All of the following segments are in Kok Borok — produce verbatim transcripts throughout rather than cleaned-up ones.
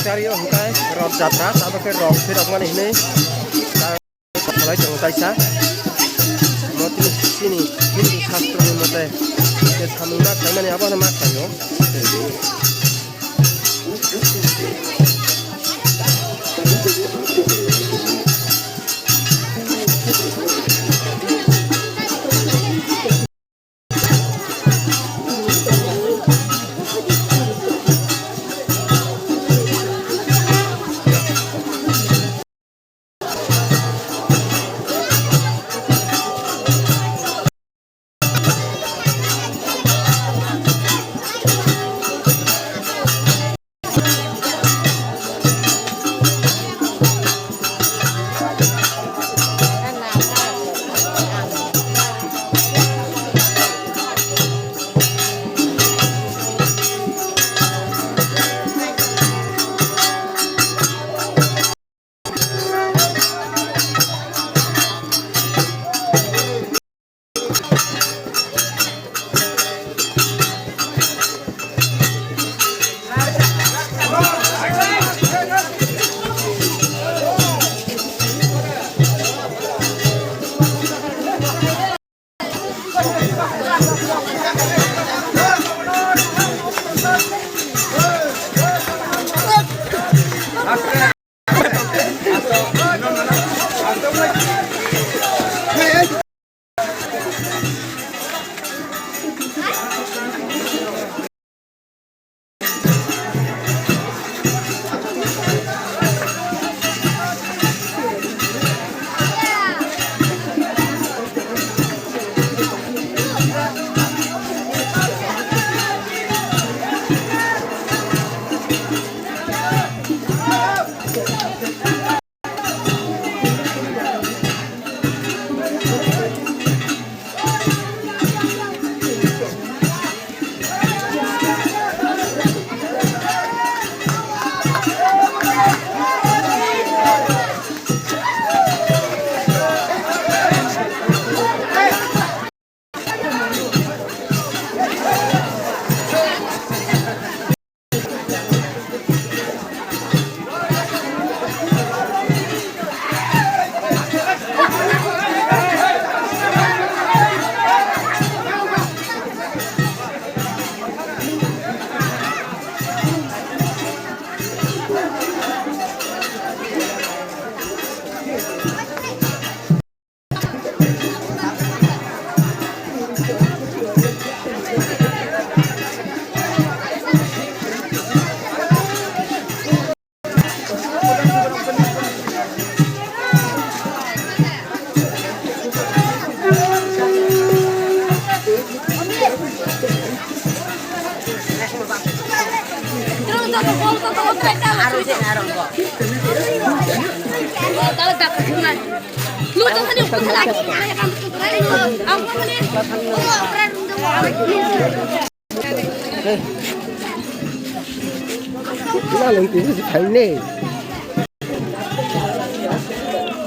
Tario hwnkhe Roth Jatra, abo khe rok thwi rok mani hwnwi. Salai tongo kaisa. Motini sini Hindu shastroni mote je samung ma khaimani abono ma khaio.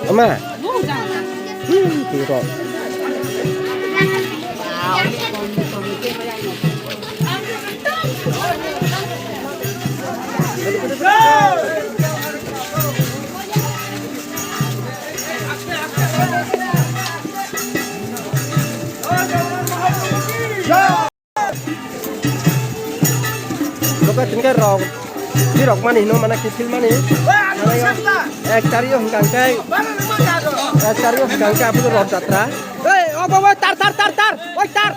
Ama. Hmm, tungko. Boka tingke rok, di rok mani hino mana kiphil mani. Ek tario hingka hingke, ek tario hingka hingke apo rok jatra. Ei, o baba, tar, tar, tar, tar, oi tar.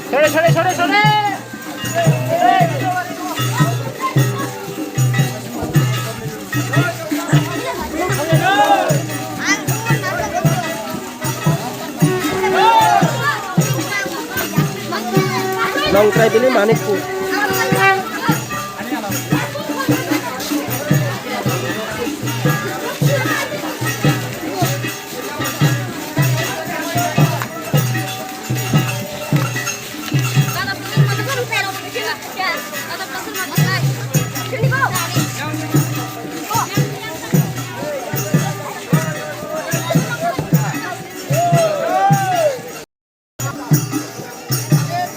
Sore, sore, sore, sore. Longtrai bili Manikpur.